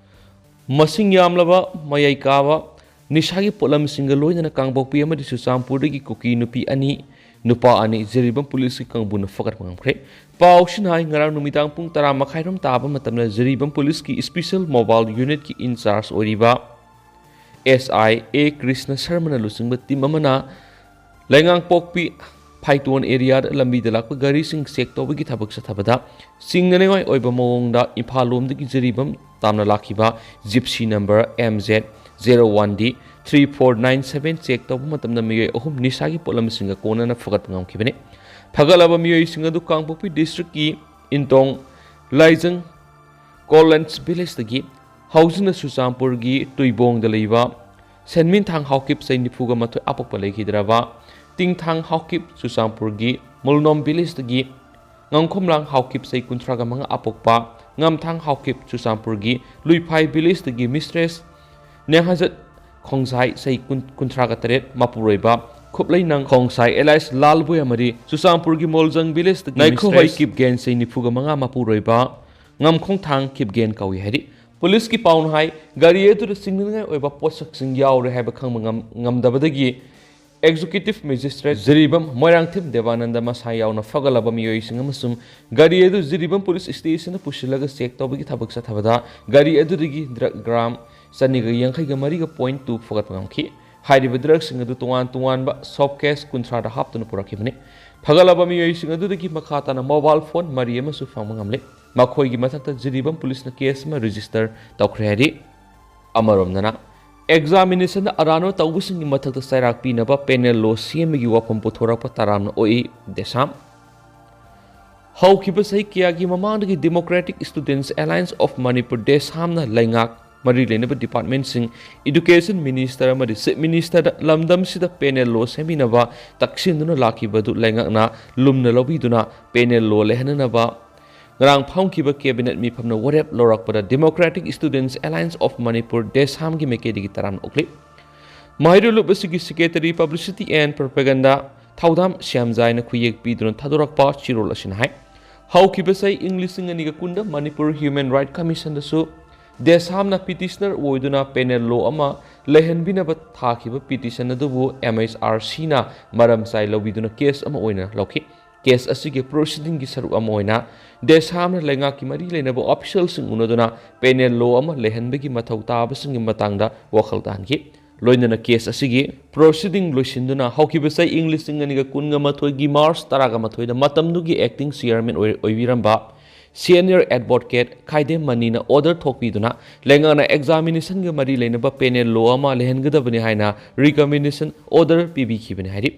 ꯃꯁꯤꯡ ꯌꯥꯝꯂꯕ ꯃꯌꯥꯏ ꯀꯥꯕ ꯅꯤꯁꯥꯒꯤ ꯄꯣꯠꯂꯝꯁꯤꯡꯒ ꯂꯣꯏꯅꯅ ꯀꯥꯡꯄꯣꯛꯄꯤ ꯑꯃꯗꯤ ꯆꯨꯔꯆꯥꯟꯄꯨꯔꯗꯒꯤ ꯀꯨꯀꯤ ꯅꯨꯄꯤ ꯑꯅꯤ, ꯅꯨꯄꯥ ꯑꯅꯤ ꯖꯤꯔꯤꯕꯥꯝ ꯄꯨꯂꯤꯁꯀꯤ ꯀꯥꯡꯕꯨꯅ ꯐꯒꯠꯄ ꯉꯝꯈ꯭ꯔꯦ꯫ ꯄꯥꯎꯁꯤꯅ ꯍꯥꯏ, ꯉꯔꯥꯡ ꯅꯨꯃꯤꯗꯥꯡ ꯄꯨꯡ ꯇꯔꯥ ꯃꯈꯥꯏꯔꯣꯝ ꯇꯥꯕ ꯃꯇꯝꯗ ꯖꯤꯔꯤꯕꯥꯝ ꯄꯨꯂꯤꯁꯀꯤ special mobile unitꯀꯤ in charge ꯑꯣꯏꯔꯤꯕ ꯑꯦꯁ ꯑꯥꯏ ꯑꯦ ꯀ꯭ꯔꯤꯁꯅ ꯁꯔꯃꯅ ꯂꯨꯆꯤꯡꯕ team ꯑꯃꯅ ꯂꯩꯉꯥꯡꯄꯣꯛꯄꯤ ꯐꯥꯏꯇꯣꯟ areaꯗ ꯂꯝꯕꯤꯗ ꯂꯥꯛꯄ ꯒꯥꯔꯤꯁꯤꯡ check ꯇꯧꯕꯒꯤ ꯊꯕꯛ ꯆꯠꯊꯕꯗ ꯆꯤꯡꯅꯅꯤꯡꯉꯥꯏ ꯑꯣꯏꯕ ꯃꯑꯣꯡꯗ ꯏꯝꯐꯥꯜ ꯂꯣꯝꯗꯒꯤ ꯖꯤꯔꯤꯕꯥꯝ ꯇꯥꯝꯅ ꯂꯥꯛꯈꯤꯕ Gypsy number M Z zero one D three four nine seven check ꯇꯧꯕ ꯃꯇꯝꯗ ꯃꯤꯑꯣꯏ ꯑꯍꯨꯝ ꯅꯤꯁꯥꯒꯤ ꯄꯣꯠꯂꯝꯁꯤꯡꯒ ꯀꯣꯟꯅꯅ ꯐꯒꯠꯄ ꯉꯝꯈꯤꯕꯅꯤ꯫ ꯐꯒꯠꯂꯕ ꯃꯤꯑꯣꯏꯁꯤꯡ ꯑꯗꯨ ꯀꯥꯡꯄꯣꯛꯄꯤ district ꯀꯤ ꯏꯟꯇꯣꯡ ꯂꯥꯏꯖꯪ College village ꯇꯒꯤ, ꯍꯧꯖꯤꯛꯅ ꯆꯨꯔꯆꯥꯟꯄꯨꯔꯒꯤ ꯇꯨꯏꯕꯣꯡꯗ ꯂꯩꯕ ꯁꯦꯟꯃꯤꯟꯊꯥꯡ ꯍꯥꯎꯀꯤꯞ ꯆꯍꯤ ꯅꯤꯐꯨꯒ ꯃꯥꯊꯣꯏ ꯑꯄꯣꯛꯄ ꯂꯩꯈꯤꯗ꯭ꯔꯕ ꯇꯤꯡꯊꯥꯡ ꯍꯥꯎꯀꯤꯞ ꯆꯨꯔꯆꯥꯟꯄꯨꯔꯒꯤ ꯃꯨꯜꯅꯣꯝ village ꯇꯒꯤ, ꯉꯝꯈꯣꯝꯂꯥꯡ ꯍꯥꯎꯀꯤꯞ ꯆꯍꯤ ꯀꯨꯟꯊ꯭ꯔꯥꯒ ꯃꯉꯥ ꯑꯄꯣꯛꯄ ꯉꯝꯊꯥꯡ ꯍꯥꯎꯀꯤꯞ ꯆꯨꯔꯆꯥꯟꯄꯨꯔꯒꯤ ꯂꯨꯏꯐꯥꯏ village ꯇꯒꯤ mistress ꯅꯦꯍꯥꯖꯠ ꯈꯣꯡꯁꯥꯏ ꯆꯍꯤ ꯀꯨꯟ, ꯀꯨꯟꯊ꯭ꯔꯥꯒ ꯇꯔꯦꯠ ꯃꯄꯨꯔꯣꯏꯕ ꯈꯨꯞꯂꯩꯅꯪ ꯈꯣꯡꯁꯥꯏ alias ꯂꯥꯜꯕꯣꯏ ꯑꯃꯗꯤ ꯆꯨꯔꯆꯥꯟꯄꯨꯔꯒꯤ ꯃꯣꯜꯖꯪ village ꯇꯒꯤ ꯅꯥꯏꯈꯣꯍꯣꯏ mistress ꯀꯤꯞꯒꯦꯟ ꯆꯍꯤ ꯅꯤꯐꯨꯒ ꯃꯉꯥ ꯃꯄꯨꯔꯣꯏꯕ ꯉꯝꯈꯣꯡꯊꯥꯡ ꯀꯤꯞꯒꯦꯟ ꯀꯧꯏ ꯍꯥꯏꯔꯤ꯫ ꯄꯨꯂꯤꯁꯀꯤ ꯄꯥꯎꯅ ꯍꯥꯏ, ꯒꯥꯔꯤ ꯑꯗꯨꯗ ꯆꯤꯡꯅꯅꯤꯡꯉꯥꯏ ꯑꯣꯏꯕ ꯄꯣꯠꯁꯛꯁꯤꯡ ꯌꯥꯎꯔꯦ ꯍꯥꯏꯕ ꯈꯪꯕ ꯉꯝ-, ꯉꯝꯗꯕꯗꯒꯤ executive magistrate ꯖꯤꯔꯤꯕꯥꯝ ꯃꯣꯏꯔꯥꯡꯊꯦꯝ ꯗꯦꯕꯥꯅꯟꯗ ꯃꯁꯥ ꯌꯥꯎꯅ ꯐꯒꯠꯂꯕ ꯃꯤꯑꯣꯏꯁꯤꯡ ꯑꯃꯁꯨꯡ ꯒꯥꯔꯤ ꯑꯗꯨ ꯖꯤꯔꯤꯕꯥꯝ ꯄꯨꯂꯤꯁ ꯁ꯭ꯇꯦꯁꯟꯗ ꯄꯨꯁꯤꯜꯂꯒ ꯆꯦꯛ ꯇꯧꯕꯒꯤ ꯊꯕꯛ ꯆꯠꯊꯕꯗ ꯒꯥꯔꯤ ꯑꯗꯨꯗꯒꯤ ꯗ꯭ꯔꯒ ꯒ꯭ꯔꯥꯝ ꯆꯅꯤꯒ ꯌꯥꯡꯈꯩꯒ ꯃꯔꯤꯒ point two ꯐꯒꯠꯄ ꯉꯝꯈꯤ꯫ ꯍꯥꯏꯔꯤꯕ ꯗ꯭ꯔꯒꯁꯤꯡ ꯑꯗꯨ ꯇꯣꯉꯥꯟ ꯇꯣꯉꯥꯟꯕ soft cash ꯀꯨꯟꯊ꯭ꯔꯥꯗ ꯍꯥꯞꯇꯨꯅ ꯄꯨꯔꯛꯈꯤꯕꯅꯤ꯫ ꯐꯒꯠꯂꯕ ꯃꯤꯑꯣꯏꯁꯤꯡ ꯑꯗꯨꯗꯒꯤ ꯃꯈꯥ ꯇꯥꯅ mobile phone ꯃꯔꯤ ꯑꯃꯁꯨ ꯐꯪꯕ ꯉꯝꯂꯦ꯫ ꯃꯈꯣꯏꯒꯤ ꯃꯊꯛꯇ ꯖꯤꯔꯤꯕꯥꯝ ꯄꯨꯂꯤꯁꯅ case ꯑꯃ register ꯇꯧꯈ꯭ꯔꯦ ꯍꯥꯏꯔꯤ꯫ ꯑꯃꯔꯣꯝꯗꯅ, examinationꯗ ꯑꯔꯥꯟꯕ ꯇꯧꯕꯁꯤꯡꯒꯤ ꯃꯊꯛꯇ ꯆꯩꯔꯥꯛ ꯄꯤꯅꯕ penal law ꯁꯦꯝꯕꯒꯤ ꯋꯥꯐꯝ ꯄꯨꯊꯣꯔꯛꯄ ꯇꯔꯥꯝꯅ ꯑꯣꯛꯏ ꯗꯦꯁꯥꯝ꯫ ꯍꯧꯈꯤꯕ ꯆꯍꯤ ꯀꯌꯥꯒꯤ ꯃꯃꯥꯡꯗꯒꯤ Democratic Students Alliance of Manipur, ꯗꯦꯁꯥꯝꯅ ꯂꯩꯉꯥꯛ ꯃꯔꯤ ꯂꯩꯅꯕ departmentꯁꯤꯡ, education minister ꯑꯃꯗꯤ chief ministerꯗ ꯂꯝꯗꯝꯁꯤꯗ penal law ꯁꯦꯝꯕꯤꯅꯕ ꯇꯛꯁꯤꯟꯗꯨꯅ ꯂꯥꯛꯈꯤꯕ ꯑꯗꯨ ꯂꯩꯉꯥꯛꯅ ꯂꯨꯝꯅ ꯂꯧꯕꯤꯗꯨꯅ penal law ꯂꯩꯍꯟꯅꯅꯕ ꯉꯔꯥꯡ ꯐꯝꯈꯤꯕ cabinet ꯃꯤꯐꯝꯅ ꯋꯥꯔꯦꯞ ꯂꯧꯔꯛꯄꯗ Democratic Students Alliance of Manipur, ꯗꯦꯁꯥꯝꯒꯤ ꯃꯥꯏꯀꯩꯗꯒꯤ ꯇꯔꯥꯝꯅ ꯑꯣꯛꯂꯤ꯫ ꯃꯍꯩꯔꯣꯏ ꯂꯨꯞ ꯑꯁꯤꯒꯤ secretary publicity and propaganda ꯊꯧꯗꯥꯝ ꯁ꯭ꯌꯥꯝꯖꯥꯏꯅ ꯈꯨꯌꯦꯛ ꯄꯤꯗꯨꯅ ꯊꯥꯗꯣꯔꯛꯄ ꯆꯦꯔꯣꯜ ꯑꯁꯤꯅ ꯍꯥꯏ, ꯍꯧꯈꯤꯕ ꯆꯍꯤ ꯏꯪ ꯂꯤꯁꯤꯡ ꯑꯅꯤꯒ ꯀꯨꯟꯗ ꯃꯅꯤꯄꯨꯔ Human Right Commissionꯗꯁꯨ ꯗꯦꯁꯥꯝꯅ petitioner ꯑꯣꯏꯗꯨꯅ penal law ꯑꯃ ꯂꯩꯍꯟꯕꯤꯅꯕ ꯊꯥꯈꯤꯕ petition ꯑꯗꯨꯕꯨ MHRCꯅ ꯃꯔꯝ ꯆꯥꯏ ꯂꯧꯕꯤꯗꯨꯅ case ꯑꯃ ꯑꯣꯏꯅ ꯂꯧꯈꯤ꯫ Case ꯑꯁꯤꯒꯤ proceedingꯒꯤ ꯁꯔꯨꯛ ꯑꯃ ꯑꯣꯏꯅ ꯗꯦꯁꯥꯝꯅ ꯂꯩꯉꯥꯛꯀꯤ ꯃꯔꯤ ꯂꯩꯅꯕ officialꯁꯤꯡ ꯎꯅꯗꯨꯅ penal law ꯑꯃ ꯂꯩꯍꯟꯕꯒꯤ ꯃꯊꯧ ꯇꯥꯕꯁꯤꯡꯒꯤ ꯃꯇꯥꯡꯗ ꯋꯥꯈꯜ ꯇꯥꯍꯟꯈꯤ꯫ ꯂꯣꯏꯅꯅ case ꯑꯁꯤꯒꯤ proceeding ꯂꯣꯏꯁꯤꯟꯗꯨꯅ ꯍꯧꯈꯤꯕ ꯆꯍꯤ ꯏꯪ ꯂꯤꯁꯤꯡ ꯑꯅꯤꯒ ꯀꯨꯟꯒ ꯃꯥꯊꯣꯏꯒꯤ March ꯇꯔꯥꯒ ꯃꯥꯊꯣꯏꯗ ꯃꯇꯝꯗꯨꯒꯤ acting chairman ꯑꯣꯏ-, ꯑꯣꯏꯕꯤꯔꯝꯕ Senior Advocate ꯈꯥꯏꯗꯦꯝ ꯃꯅꯤꯅ order ꯊꯣꯛꯄꯤꯗꯨꯅ ꯂꯩꯉꯥꯛꯅ examination ꯒ ꯃꯔꯤ ꯂꯩꯅꯕ penal law ꯑꯃ ꯂꯩꯍꯟꯒꯗꯕꯅꯤ ꯍꯥꯏꯅ recommendation order ꯄꯤꯕꯤꯈꯤꯕꯅꯤ ꯍꯥꯏꯔꯤ꯫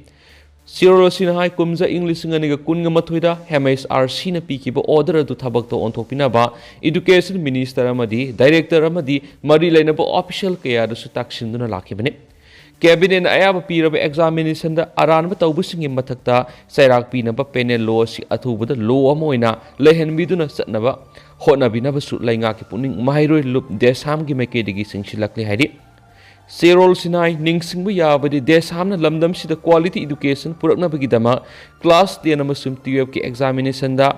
ꯁꯤꯔꯣꯜ ꯑꯁꯤꯅ ꯍꯥꯏ, ꯀꯨꯝꯖꯥ ꯏꯪ ꯂꯤꯁꯤꯡ ꯑꯅꯤꯒ ꯀꯨꯟꯒ ꯃꯥꯊꯣꯏꯗ M H R C ꯅ ꯄꯤꯈꯤꯕ order ꯑꯗꯨ ꯊꯕꯛꯇ ꯑꯣꯟꯊꯣꯛꯄꯤꯅꯕ Education Minister ꯑꯃꯗꯤ Director ꯑꯃꯗꯤ ꯃꯔꯤ ꯂꯩꯅꯕ official ꯀꯌꯥꯗꯁꯨ ꯇꯥꯛꯁꯤꯟꯗꯨꯅ ꯂꯥꯛꯈꯤꯕꯅꯤ꯫ Cabinet ꯅ ꯑꯌꯥꯕ ꯄꯤꯔꯕ examination ꯗ ꯑꯔꯥꯟꯕ ꯇꯧꯕꯁꯤꯡꯒꯤ ꯃꯊꯛꯇ ꯆꯩꯔꯥꯛ ꯄꯤꯅꯕ penal law ꯑꯁꯤ ꯑꯊꯨꯕꯗ law ꯑꯃ ꯑꯣꯏꯅ ꯂꯩꯍꯟꯕꯤꯗꯨꯅ ꯆꯠꯅꯕ ꯍꯣꯠꯅꯕꯤꯅꯕꯁꯨ ꯂꯩꯉꯥꯛꯀꯤ ꯄꯨꯛꯅꯤꯡ ꯃꯍꯩꯔꯣꯏ ꯂꯨꯞ ꯗꯦꯁꯥꯝꯒꯤ ꯃꯥꯏꯀꯩꯗꯒꯤ ꯆꯤꯡꯁꯤꯜꯂꯛꯂꯤ ꯍꯥꯏꯔꯤ꯫ ꯁꯦꯔꯣꯜ ꯁꯤꯅꯥꯏ ꯅꯤꯡꯁꯤꯡꯕ ꯌꯥꯕꯗꯤ ꯗꯦꯁꯥꯝꯅ ꯂꯝꯗꯝꯁꯤꯗ quality education ꯄꯨꯔꯛꯅꯕꯒꯤꯗꯃꯛ class ten ꯑꯃꯁꯨꯡ twelve ꯀꯤ examination ꯗ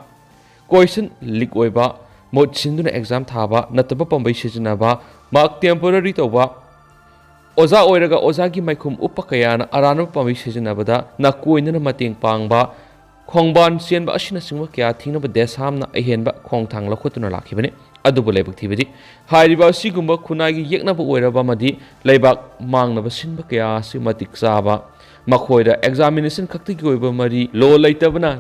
question leak ꯑꯣꯏꯕ, ꯃꯍꯨꯠ ꯁꯤꯟꯗꯨꯅ exam ꯊꯥꯕ, ꯅꯠꯇꯕ ꯄꯥꯝꯕꯩ ꯁꯤꯖꯤꯟꯅꯕ, mark temporary ꯇꯧꯕ, ꯑꯣꯖꯥ ꯑꯣꯏꯔꯒ ꯑꯣꯖꯥꯒꯤ ꯃꯥꯏꯈꯨꯝ ꯎꯞꯄ ꯀꯌꯥꯅ ꯑꯔꯥꯟꯕ ꯄꯥꯝꯕꯩ ꯁꯤꯖꯤꯟꯅꯕꯗ ꯅꯥꯀꯣꯏꯅꯅ ꯃꯇꯦꯡ ꯄꯥꯡꯕ, ꯈꯣꯡꯕꯥꯟ ꯆꯦꯟꯕ ꯑꯁꯤꯅꯆꯤꯡꯕ ꯀꯌꯥ ꯊꯤꯡꯅꯕ ꯗꯦꯁꯥꯝꯅ ꯑꯍꯦꯟꯕ ꯈꯣꯡꯊꯥꯡ ꯂꯧꯈꯠꯇꯨꯅ ꯂꯥꯛꯈꯤꯕꯅꯤ꯫ ꯑꯗꯨꯕꯨ ꯂꯥꯏꯕꯛ ꯊꯤꯕꯗꯤ, ꯍꯥꯏꯔꯤꯕ ꯑꯁꯤꯒꯨꯝꯕ ꯈꯨꯟꯅꯥꯏꯒꯤ ꯌꯦꯛꯅꯕ ꯑꯣꯏꯔꯕ ꯑꯃꯗꯤ ꯂꯩꯕꯥꯛ ꯃꯥꯡꯅꯕ ꯁꯤꯟꯕ ꯀꯌꯥ ꯑꯁꯤ ꯃꯇꯤꯛ ꯆꯥꯕ, ꯃꯈꯣꯏꯗ examination ꯈꯛꯇꯒꯤ ꯑꯣꯏꯕ ꯃꯔꯤ law ꯂꯩꯇꯕꯅ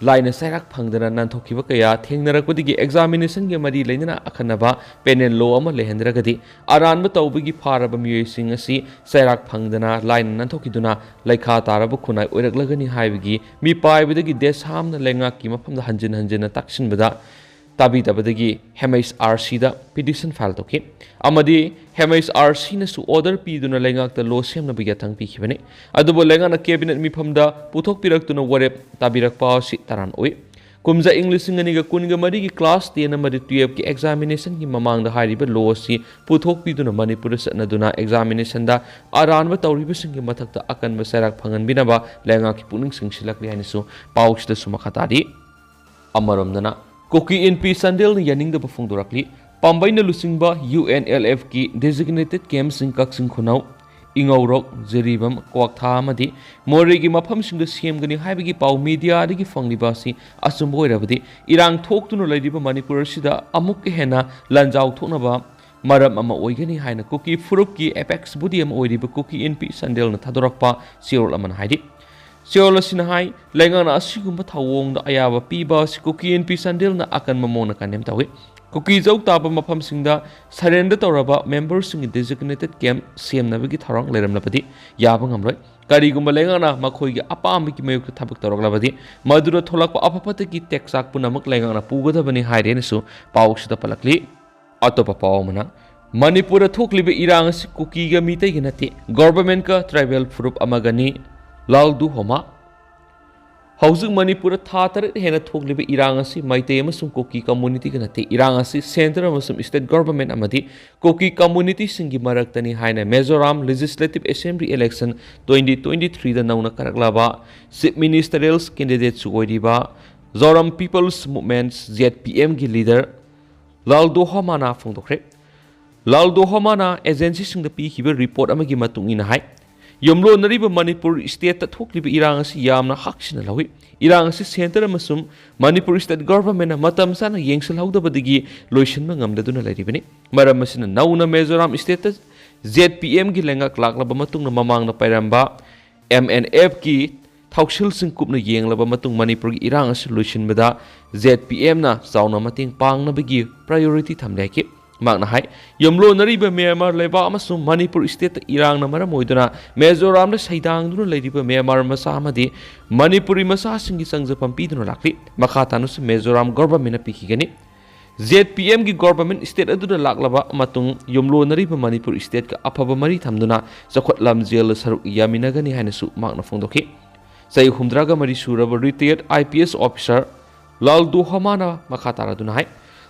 ꯂꯥꯏꯅ ꯆꯩꯔꯥꯛ ꯐꯪꯗꯅ ꯅꯥꯟꯊꯣꯛꯈꯤꯕ ꯀꯌꯥ ꯊꯦꯡꯅꯔꯛꯄꯗꯒꯤ examination ꯒ ꯃꯔꯤ ꯂꯩꯅꯅ ꯑꯈꯟꯅꯕ penal law ꯑꯃ ꯂꯩꯍꯟꯗ꯭ꯔꯒꯗꯤ, ꯑꯔꯥꯟꯕ ꯇꯧꯕꯒꯤ ꯐꯥꯔꯕ ꯃꯤꯑꯣꯏꯁꯤꯡ ꯑꯁꯤ ꯆꯩꯔꯥꯛ ꯐꯪꯗꯅ ꯂꯥꯏꯅ ꯅꯥꯟꯊꯣꯛꯈꯤꯗꯨꯅ ꯂꯩꯈꯥ ꯇꯥꯔꯕ ꯈꯨꯟꯅꯥꯏ ꯑꯣꯏꯔꯛꯂꯒꯅꯤ ꯍꯥꯏꯕꯒꯤ ꯃꯤꯄꯥꯏꯕꯗꯒꯤ ꯗꯦꯁꯥꯝꯅ ꯂꯩꯉꯥꯛꯀꯤ ꯃꯐꯝꯗ ꯍꯟꯖꯤꯟ ꯍꯟꯖꯤꯟꯅ ꯇꯥꯛꯁꯤꯟꯕꯗ ꯇꯥꯕꯤꯗꯕꯗꯒꯤ M H R C ꯗ petition file ꯇꯧꯈꯤ ꯑꯃꯗꯤ M H R C ꯅꯁꯨ order ꯄꯤꯗꯨꯅ ꯂꯩꯉꯥꯛꯇ law ꯁꯦꯝꯅꯕ ꯌꯥꯊꯪ ꯄꯤꯈꯤꯕꯅꯤ꯫ ꯑꯗꯨꯕꯨ ꯂꯩꯉꯥꯛꯅ cabinet ꯃꯤꯐꯝꯗ ꯄꯨꯊꯣꯛꯄꯤꯔꯛꯇꯨꯅ ꯋꯥꯔꯦꯞ ꯇꯥꯕꯤꯔꯛꯄ ꯑꯁꯤ ꯇꯔꯥꯝꯅ ꯑꯣꯛꯏ꯫ ꯀꯨꯝꯖꯥ ꯏꯪ ꯂꯤꯁꯤꯡ ꯑꯅꯤꯒ ꯀꯨꯟꯒ ꯃꯔꯤꯒꯤ class ten ꯑꯃꯗꯤ twelve ꯀꯤ examination ꯒꯤ ꯃꯃꯥꯡꯗ ꯍꯥꯏꯔꯤꯕ law ꯑꯁꯤ ꯄꯨꯊꯣꯛꯄꯤꯗꯨꯅ ꯃꯅꯤꯄꯨꯔꯗ ꯆꯠꯅꯗꯨꯅ examination ꯗ ꯑꯔꯥꯟꯕ ꯇꯧꯔꯤꯕꯁꯤꯡꯒꯤ ꯃꯊꯛꯇ ꯑꯀꯟꯕ ꯆꯩꯔꯥꯛ ꯐꯪꯍꯟꯕꯤꯅꯕ ꯂꯩꯉꯥꯛꯀꯤ ꯄꯨꯛꯅꯤꯡ ꯆꯤꯡꯁꯤꯜꯂꯛꯂꯤ ꯍꯥꯏꯅꯁꯨ ꯄꯥꯎꯁꯤꯗꯁꯨ ꯃꯈꯥ ꯇꯥꯔꯤ꯫ ꯑꯃꯔꯣꯝꯗꯅ, ꯀꯨꯀꯤ ꯏꯟꯄꯤ ꯆꯥꯟꯗꯦꯜꯅ ꯌꯥꯅꯤꯡꯗꯕ ꯐꯣꯡꯗꯣꯔꯛꯂꯤ꯫ ꯄꯥꯝꯕꯩꯅ ꯂꯨꯆꯤꯡꯕ U N L F ꯀꯤ designated camp ꯁꯤꯡ ꯀꯛꯆꯤꯡ ꯈꯨꯅꯧ, ꯏꯉꯧꯔꯣꯛ, ꯖꯤꯔꯤꯕꯥꯝ, ꯀ꯭ꯋꯥꯛꯊꯥ ꯑꯃꯗꯤ ꯃꯣꯔꯦꯒꯤ ꯃꯐꯝꯁꯤꯡꯗ ꯁꯦꯝꯒꯅꯤ ꯍꯥꯏꯕꯒꯤ ꯄꯥꯎ media ꯗꯒꯤ ꯐꯪꯂꯤꯕ ꯑꯁꯤ ꯑꯆꯨꯝꯕ ꯑꯣꯏꯔꯕꯗꯤ, ꯏꯔꯥꯡ ꯊꯣꯛꯇꯨꯅ ꯂꯩꯔꯤꯕ ꯃꯅꯤꯄꯨꯔ ꯑꯁꯤꯗ ꯑꯃꯨꯛꯀ ꯍꯦꯟꯅ ꯂꯥꯟꯖꯥꯎ ꯊꯣꯛꯅꯕ ꯃꯔꯝ ꯑꯃ ꯑꯣꯏꯒꯅꯤ ꯍꯥꯏꯅ ꯀꯨꯀꯤ ꯐꯨꯔꯨꯞꯀꯤ apex body ꯑꯃ ꯑꯣꯏꯔꯤꯕ ꯀꯨꯀꯤ ꯏꯟꯄꯤ ꯆꯥꯟꯗꯦꯜꯅ ꯊꯥꯗꯣꯔꯛꯄ ꯆꯦꯔꯣꯜ ꯑꯃꯅ ꯍꯥꯏꯔꯤ꯫ ꯁꯤꯑꯣꯜ ꯑꯁꯤꯅ ꯍꯥꯏ, ꯂꯩꯉꯥꯛꯅ ꯑꯁꯤꯒꯨꯝꯕ ꯊꯧꯑꯣꯡꯗ ꯑꯌꯥꯕ ꯄꯤꯕ ꯑꯁꯤ ꯀꯨꯀꯤ ꯏꯟꯄꯤ ꯆꯥꯟꯗꯦꯜꯅ ꯑꯀꯟꯕ ꯃꯑꯣꯡꯗ ꯀꯟꯗꯦꯝ ꯇꯧꯏ꯫ ꯀꯨꯀꯤ ꯖꯧ ꯇꯥꯕ ꯃꯐꯝꯁꯤꯡꯗ surrender ꯇꯧꯔꯕ memberꯁꯤꯡꯒꯤ designated camp ꯁꯦꯝꯅꯕꯒꯤ ꯊꯧꯔꯥꯡ ꯂꯩꯔꯝꯂꯕꯗꯤ ꯌꯥꯕ ꯉꯝꯂꯣꯏ꯫ ꯀꯔꯤꯒꯨꯝꯕ ꯂꯩꯉꯥꯛꯅ ꯃꯈꯣꯏꯒꯤ ꯑꯄꯥꯝꯕꯒꯤ ꯃꯥꯌꯣꯛꯇ ꯊꯕꯛ ꯇꯧꯔꯛꯂꯕꯗꯤ, ꯃꯗꯨꯗ ꯊꯣꯛꯂꯛꯄ ꯑꯐ ꯐꯠꯇꯒꯤ ꯇꯦꯛꯆꯥꯛ ꯄꯨꯝꯅꯃꯛ ꯂꯩꯉꯥꯛꯅ ꯄꯨꯒꯗꯕꯅꯤ ꯍꯥꯏꯔꯦꯅꯁꯨ ꯄꯥꯎꯁꯤꯗ ꯄꯜꯂꯛꯂꯤ꯫ ꯑꯇꯣꯞꯄ ꯄꯥꯎ ꯑꯃꯅ, ꯃꯅꯤꯄꯨꯔꯗ ꯊꯣꯛꯂꯤꯕ ꯏꯔꯥꯡ ꯑꯁꯤ ꯀꯨꯀꯤꯒ ꯃꯤꯇꯩꯒ ꯅꯠꯇꯦ, governmentꯀ tribal ꯐꯨꯔꯨꯞ ꯑꯃꯒꯅꯤ, ꯂꯥꯜ ꯗꯨꯍꯣꯃꯥ꯫ ꯍꯧꯖꯤꯛ ꯃꯅꯤꯄꯨꯔꯗ ꯊꯥ ꯇꯔꯦꯠ ꯍꯦꯟꯅ ꯊꯣꯛꯂꯤꯕ ꯏꯔꯥꯡ ꯑꯁꯤ ꯃꯩꯇꯩ ꯑꯃꯁꯨꯡ ꯀꯨꯀꯤ communityꯒ ꯅꯠꯇꯦ꯫ ꯏꯔꯥꯡ ꯑꯁꯤ centre ꯑꯃꯁꯨꯡ state government ꯑꯃꯗꯤ ꯀꯨꯀꯤ communityꯁꯤꯡꯒꯤ ꯃꯔꯛꯇꯅꯤ ꯍꯥꯏꯅ Mizoram Legislative Assembly election twenty twenty threeꯗ ꯅꯧꯅ ꯀꯥꯔꯛꯂꯕ chief ministerial candidateꯁꯨ ꯑꯣꯏꯔꯤꯕ Zoram People's Movement, ZPMꯒꯤ leader ꯂꯥꯜ ꯗꯣꯍꯣꯃꯥꯅ ꯐꯣꯡꯗꯣꯛꯈ꯭ꯔꯦ꯫ ꯂꯥꯜ ꯗꯣꯍꯣꯃꯥꯅ agencyꯁꯤꯡꯗ ꯄꯤꯈꯤꯕ report ꯑꯃꯒꯤ ꯃꯇꯨꯡ ꯏꯟꯅ ꯍꯥꯏ, ꯌꯨꯝꯂꯣꯟꯅꯔꯤꯕ ꯃꯅꯤꯄꯨꯔ stateꯇ ꯊꯣꯛꯂꯤꯕ ꯏꯔꯥꯡ ꯑꯁꯤ ꯌꯥꯝꯅ ꯍꯛꯁꯤꯟꯅ ꯂꯧꯏ꯫ ꯏꯔꯥꯡ ꯑꯁꯤ centre ꯑꯃꯁꯨꯡ ꯃꯅꯤꯄꯨꯔ state governmentꯅ ꯃꯇꯝ ꯆꯥꯅ ꯌꯦꯡꯁꯤꯜꯍꯧꯗꯕꯗꯒꯤ ꯂꯣꯏꯁꯤꯟꯕ ꯉꯝꯗꯗꯨꯅ ꯂꯩꯔꯤꯕꯅꯤ꯫ ꯃꯔꯝ ꯑꯁꯤꯅ ꯅꯧꯅ ꯃꯤꯖꯣꯔꯥꯝ stateꯇ ZPMꯒꯤ ꯂꯩꯉꯥꯛ ꯂꯥꯛꯂꯕ ꯃꯇꯨꯡꯗ ꯃꯃꯥꯡꯗ ꯄꯥꯏꯔꯝꯕ MNFꯀꯤ ꯊꯧꯁꯤꯜꯁꯤꯡ ꯀꯨꯞꯅ ꯌꯦꯡꯂꯕ ꯃꯇꯨꯡ ꯃꯅꯤꯄꯨꯔꯒꯤ ꯏꯔꯥꯡ ꯑꯁꯤ ꯂꯣꯏꯁꯤꯟꯕꯗ ZPMꯅ ꯆꯥꯎꯅ ꯃꯇꯦꯡ ꯄꯥꯡꯅꯕꯒꯤ priority ꯊꯝꯂꯦ ꯍꯥꯏꯈꯤ꯫ ꯃꯍꯥꯛꯅ ꯍꯥꯏ, ꯌꯨꯝꯂꯣꯟꯅꯔꯤꯕ ꯃ꯭ꯌꯥꯟꯃꯥꯔ ꯂꯩꯕꯥꯛ ꯑꯃꯁꯨꯡ ꯃꯅꯤꯄꯨꯔ stateꯇ ꯏꯔꯥꯡꯅ ꯃꯔꯝ ꯑꯣꯏꯗꯨꯅ ꯃꯤꯖꯣꯔꯥꯝꯗ ꯁꯩꯗꯥꯡꯗꯨꯅ ꯂꯩꯔꯤꯕ ꯃ꯭ꯌꯥꯟꯃꯥꯔ ꯃꯆꯥ ꯑꯃꯗꯤ ꯃꯅꯤꯄꯨꯔꯤ ꯃꯆꯥꯁꯤꯡꯒꯤ ꯆꯪꯖꯐꯝ ꯄꯤꯗꯨꯅ ꯂꯥꯛꯂꯤ꯫ ꯃꯈꯥ ꯇꯥꯅꯁꯨ ꯃꯤꯖꯣꯔꯥꯝ governmentꯅ ꯄꯤꯈꯤꯒꯅꯤ꯫ ZPMꯒꯤ government state ꯑꯗꯨꯗ ꯂꯥꯛꯂꯕ ꯃꯇꯨꯡ ꯌꯨꯝꯂꯣꯟꯅꯔꯤꯕ ꯃꯅꯤꯄꯨꯔ stateꯀ ꯑꯐꯕ ꯃꯔꯤ ꯊꯝꯗꯨꯅ ꯆꯥꯎꯈꯠ ꯂꯝꯖꯦꯜꯗ ꯁꯔꯨꯛ ꯌꯥꯃꯤꯟꯅꯒꯅꯤ ꯍꯥꯏꯅꯁꯨ ꯃꯍꯥꯛꯅ ꯐꯣꯡꯗꯣꯛꯈꯤ꯫ ꯆꯍꯤ ꯍꯨꯝꯗ꯭ꯔꯥꯒ ꯃꯔꯤ ꯁꯨꯔꯕ retired IPS officer ꯂꯥꯜ ꯗꯣꯍꯃꯥꯅ ꯃꯈꯥ ꯇꯥꯔꯗꯨꯅ ꯍꯥꯏ,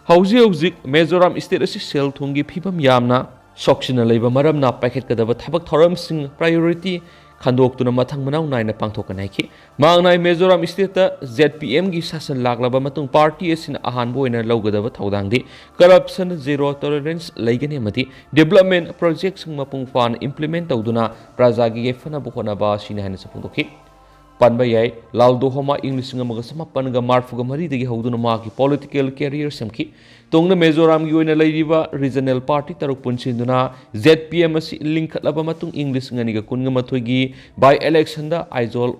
ꯍꯧꯖꯤꯛ ꯍꯧꯖꯤꯛ ꯃꯤꯖꯣꯔꯥꯝ state ꯑꯁꯤ ꯁꯦꯜ ꯊꯨꯝꯒꯤ ꯐꯤꯕꯝ ꯌꯥꯝꯅ ꯁꯣꯛꯆꯤꯟꯅ ꯂꯩꯕ ꯃꯔꯝꯅ ꯄꯥꯏꯈꯠꯀꯗꯕ ꯊꯕꯛ ꯊꯧꯔꯝꯁꯤꯡ priority ꯈꯟꯗꯣꯛꯇꯨꯅ ꯃꯊꯪ ꯃꯅꯥꯎ ꯅꯥꯏꯅ ꯄꯥꯡꯊꯣꯛꯀꯅꯤ ꯍꯥꯏꯈꯤ꯫ ꯃꯍꯥꯛꯅ ꯃꯤꯖꯣꯔꯥꯝ stateꯇ ZPMꯒꯤ ꯁꯥꯁꯟ ꯂꯥꯛꯂꯕ ꯃꯇꯨꯡ party ꯑꯁꯤꯅ ꯑꯍꯥꯟꯕ ꯑꯣꯏꯅ ꯂꯧꯒꯗꯕ ꯊꯧꯗꯥꯡꯗꯤ corruption zero tolerance ꯂꯩꯒꯅꯤ ꯑꯃꯗꯤ development projectꯁꯤꯡ ꯃꯄꯨꯡ ꯐꯥꯅ implement ꯇꯧꯗꯨꯅ ꯄ꯭ꯔꯖꯥꯒꯤ ꯌꯥꯏꯐꯅꯕ ꯍꯣꯠꯅꯕ ꯑꯁꯤꯅꯤ ꯍꯥꯏꯅꯁꯨ ꯐꯣꯡꯗꯣꯛꯈꯤ꯫ ꯄꯟꯕ ꯌꯥꯏ, ꯂꯥꯜ ꯗꯣꯍꯣꯃꯥ ꯏꯪ ꯂꯤꯁꯤꯡ ꯑꯃꯒ ꯆꯃꯥꯄꯟꯒ ꯃꯔꯤꯐꯨꯒ ꯃꯔꯤꯗꯒꯤ ꯍꯧꯗꯨꯅ ꯃꯍꯥꯛꯀꯤ political career ꯁꯦꯝꯈꯤ꯫ ꯇꯨꯡꯗ ꯃꯤꯖꯣꯔꯥꯝꯒꯤ ꯑꯣꯏꯅ ꯂꯩꯔꯤꯕ regional party ꯇꯔꯨꯛ ꯄꯨꯟꯁꯤꯟꯗꯨꯅ ZPM ꯑꯁꯤ ꯂꯤꯡꯈꯠꯂꯕ ꯃꯇꯨꯡ ꯏꯪ ꯂꯤꯁꯤꯡ ꯑꯅꯤꯒ ꯀꯨꯟꯒ ꯃꯥꯊꯣꯏꯒꯤ by electionꯗ Aizawl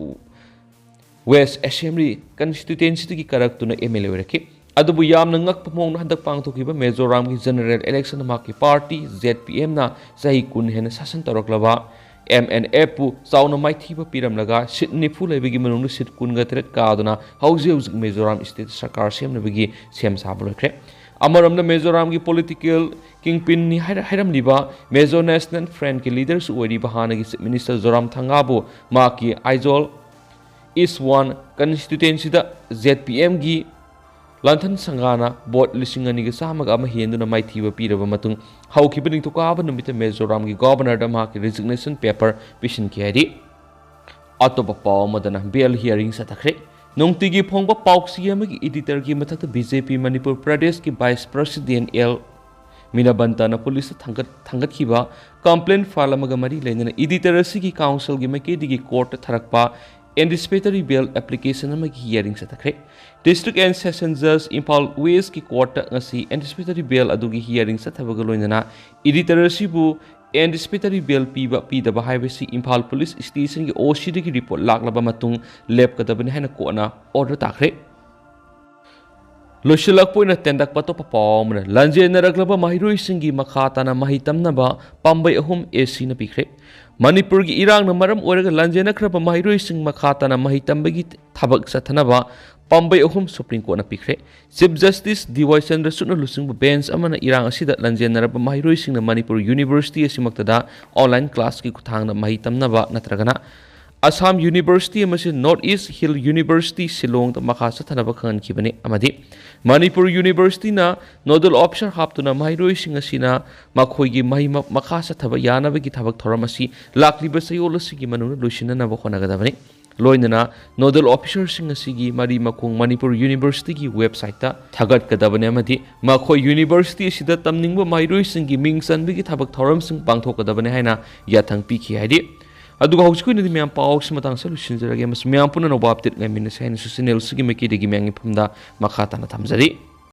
West Assembly Constituencyꯗꯒꯤ ꯀꯥꯔꯛꯇꯨꯅ M L A ꯑꯣꯏꯔꯛꯈꯤ꯫ ꯑꯗꯨꯕꯨ ꯌꯥꯝꯅ ꯉꯛꯄ ꯃꯑꯣꯡꯗ ꯍꯟꯗꯛ ꯄꯥꯡꯊꯣꯛꯈꯤꯕ ꯃꯤꯖꯣꯔꯥꯝꯒꯤ General Election ꯃꯍꯥꯛꯀꯤ party Z P Mꯅ ꯆꯍꯤ ꯀꯨꯟ ꯍꯦꯟꯅ ꯁꯥꯁꯟ ꯇꯧꯔꯛꯂꯕ M N Fꯄꯨ ꯆꯥꯎꯅ ꯃꯥꯏꯊꯤꯕ ꯄꯤꯔꯝꯂꯒ seat ꯅꯤꯐꯨ ꯂꯩꯕꯒꯤ ꯃꯅꯨꯡꯗ seat ꯀꯨꯟꯒ ꯇꯔꯦꯠ ꯀꯥꯗꯨꯅ ꯍꯧꯖꯤꯛ ꯍꯧꯖꯤꯛ ꯃꯤꯖꯣꯔꯥꯝ state ꯁꯔꯀꯥꯔ ꯁꯦꯝꯅꯕꯒꯤ ꯁꯦꯝ ꯁꯥꯕ ꯂꯣꯏꯈ꯭ꯔꯦ꯫ ꯑꯃꯔꯣꯝꯗ ꯃꯤꯖꯣꯔꯥꯝꯒꯤ political kingpinꯅꯤ ꯍꯥꯏꯔ-, ꯍꯥꯏꯔꯝꯂꯤꯕ Mizo National Frontꯀꯤ leaderꯁꯨ ꯑꯣꯏꯔꯤꯕ ꯍꯥꯟꯅꯒꯤ Chief Minister ꯖꯣꯔꯥꯝꯊꯪꯒꯥꯕꯨ ꯃꯍꯥꯛꯀꯤ Aizawl East One Constituencyꯗ Z P Mꯒꯤ ꯂꯥꯟꯊꯟ ꯁꯪꯒꯥꯅ vote ꯂꯤꯁꯤꯡ ꯑꯅꯤꯒ ꯆꯥꯝꯃꯒ ꯑꯃ ꯍꯦꯟꯗꯨꯅ ꯃꯥꯏꯊꯤꯕ ꯄꯤꯔꯕ ꯃꯇꯨꯡ, ꯍꯧꯈꯤꯕ ꯅꯤꯡꯊꯧꯀꯥꯕ ꯅꯨꯃꯤꯠꯇ ꯃꯤꯖꯣꯔꯥꯝꯒꯤ Governorꯗ ꯃꯍꯥꯛꯀꯤ resignation paper ꯄꯤꯁꯤꯟꯈꯤ ꯍꯥꯏꯔꯤ꯫ ꯑꯇꯣꯞꯄ ꯄꯥꯎ ꯑꯃꯗꯅ bail hearing ꯆꯠꯊꯈ꯭ꯔꯦ꯫ ꯅꯨꯡꯇꯤꯒꯤ ꯐꯣꯡꯕ ꯄꯥꯎꯆꯦ ꯑꯃꯒꯤ editorꯒꯤ ꯃꯊꯛꯇ B J P ꯃꯅꯤꯄꯨꯔ ꯄ꯭ꯔꯗꯦꯁꯀꯤ Vice President L ꯃꯤꯅꯕꯟꯇꯅ ꯄꯨꯂꯤꯁꯇ ꯊꯥꯡꯒꯠ-, ꯊꯥꯡꯒꯠꯈꯤꯕ complaint file ꯑꯃꯒ ꯃꯔꯤ ꯂꯩꯅꯅ editor ꯑꯁꯤꯒꯤ counselꯒꯤ ꯃꯥꯏꯀꯩꯗꯒꯤ courtꯇ ꯊꯥꯔꯛꯄ anticipatory bail application ꯑꯃꯒꯤ hearing ꯆꯠꯊꯈ꯭ꯔꯦ꯫ District and Session Judge Imphal Westꯀꯤ courtꯇ ꯉꯁꯤ anticipatory bail ꯑꯗꯨꯒꯤ hearing ꯆꯠꯊꯕꯒ ꯂꯣꯏꯅꯅ editor ꯑꯁꯤꯕꯨ anticipatory bail ꯄꯤꯕ ꯄꯤꯗꯕ ꯍꯥꯏꯕꯁꯤ ꯏꯝꯐꯥꯜ ꯄꯨꯂꯤꯁ stationꯒꯤ O Cꯗꯒꯤ report ꯂꯥꯛꯂꯕ ꯃꯇꯨꯡ ꯂꯦꯞꯀꯗꯕꯅꯤ ꯍꯥꯏꯅ courtꯅ order ꯇꯥꯈ꯭ꯔꯦ꯫ ꯂꯣꯏꯁꯤꯜꯂꯛꯄ ꯑꯣꯏꯅ ꯇꯦꯟꯗꯛꯄ ꯑꯇꯣꯞꯄ ꯄꯥꯎ ꯑꯃꯅ, ꯂꯥꯟꯖꯦꯟꯅꯔꯛꯂꯕ ꯃꯍꯩꯔꯣꯏꯁꯤꯡꯒꯤ ꯃꯈꯥ ꯇꯥꯅ ꯃꯍꯩ ꯇꯝꯅꯕ ꯄꯥꯝꯕꯩ ꯑꯍꯨꯝ A Cꯅ ꯄꯤꯈ꯭ꯔꯦ꯫ ꯃꯅꯤꯄꯨꯔꯒꯤ ꯏꯔꯥꯡꯅ ꯃꯔꯝ ꯑꯣꯏꯔꯒ ꯂꯥꯟꯖꯦꯟꯅꯈ꯭ꯔꯕ ꯃꯍꯩꯔꯣꯏꯁꯤꯡ ꯃꯈꯥ ꯇꯥꯅ ꯃꯍꯩ ꯇꯝꯕꯒꯤ ꯊꯕꯛ ꯆꯠꯊꯅꯕ ꯄꯥꯝꯕꯩ ꯑꯍꯨꯝ Supreme Courtꯅ ꯄꯤꯈ꯭ꯔꯦ꯫ Chief Justice D Y ꯆꯟꯗ꯭ꯔꯆꯨꯗꯅ ꯂꯨꯆꯤꯡꯕ bench ꯑꯃꯅ ꯏꯔꯥꯡ ꯑꯁꯤꯗ ꯂꯥꯟꯖꯦꯟꯅꯔꯕ ꯃꯍꯩꯔꯣꯏꯁꯤꯡꯅ ꯃꯅꯤꯄꯨꯔ University ꯑꯁꯤꯃꯛꯇꯗ online classꯀꯤ ꯈꯨꯠꯊꯥꯡꯗ ꯃꯍꯩ ꯇꯝꯅꯕ ꯅꯠꯇ꯭ꯔꯒꯅ ꯑꯁꯥꯝ University ꯑꯃꯁꯨꯡ North East Hill University ꯁꯤꯂꯣꯡꯗ ꯃꯈꯥ ꯆꯠꯊꯅꯕ ꯈꯪꯍꯟꯈꯤꯕꯅꯤ ꯑꯃꯗꯤ ꯃꯅꯤꯄꯨꯔ Universityꯅ nodal officer ꯍꯥꯞꯇꯨꯅ ꯃꯍꯩꯔꯣꯏꯁꯤꯡ ꯑꯁꯤꯅ ꯃꯈꯣꯏꯒꯤ ꯃꯍꯩ ꯃ-, ꯃꯈꯥ ꯆꯠꯊꯕ ꯌꯥꯅꯕꯒꯤ ꯊꯕꯛ ꯊꯧꯔꯝ ꯑꯁꯤ ꯂꯥꯛꯂꯤꯕ ꯆꯌꯣꯜ ꯑꯁꯤꯒꯤ ꯃꯅꯨꯡꯗ ꯂꯣꯏꯁꯤꯟꯅꯅꯕ ꯍꯣꯠꯅꯒꯗꯕꯅꯤ꯫ ꯂꯣꯏꯅꯅ nodal officerꯁꯤꯡ ꯑꯁꯤꯒꯤ ꯃꯔꯤ ꯃꯈꯣꯡ ꯃꯅꯤꯄꯨꯔ Universityꯒꯤ websiteꯇ ꯊꯥꯒꯠꯀꯗꯕꯅꯤ ꯑꯃꯗꯤ ꯃꯈꯣꯏ university ꯑꯁꯤꯗ ꯇꯝꯅꯤꯡꯕ ꯃꯍꯩꯔꯣꯏꯁꯤꯡꯒꯤ ꯃꯤꯡ ꯆꯟꯕꯒꯤ ꯊꯕꯛ ꯊꯧꯔꯝꯁꯤꯡ ꯄꯥꯡꯊꯣꯛꯀꯗꯕꯅꯤ ꯍꯥꯏꯅ ꯌꯥꯊꯪ ꯄꯤꯈꯤ ꯍꯥꯏꯔꯤ꯫ ꯑꯗꯨꯒ ꯍꯧꯖꯤꯛꯀꯤ ꯑꯣꯏꯅꯗꯤ ꯃꯌꯥꯝ ꯄꯥꯎꯁꯤ ꯃꯇꯥꯡꯁꯤꯗ ꯂꯣꯏꯁꯤꯟꯖꯔꯒꯦ ꯑꯃꯁꯨꯡ ꯃꯌꯥꯝ ꯄꯨꯟꯅ ꯑꯅꯧꯕ update ꯉꯥꯏꯃꯤꯟꯅꯁꯤ ꯍꯥꯏꯅꯁꯨ channelꯁꯤꯒꯤ ꯃꯥꯏꯀꯩꯗꯒꯤ ꯃꯌꯥꯝꯒꯤ ꯃꯐꯝꯗ ꯃꯈꯥ ꯇꯥꯅ ꯊꯝꯖꯔꯤ꯫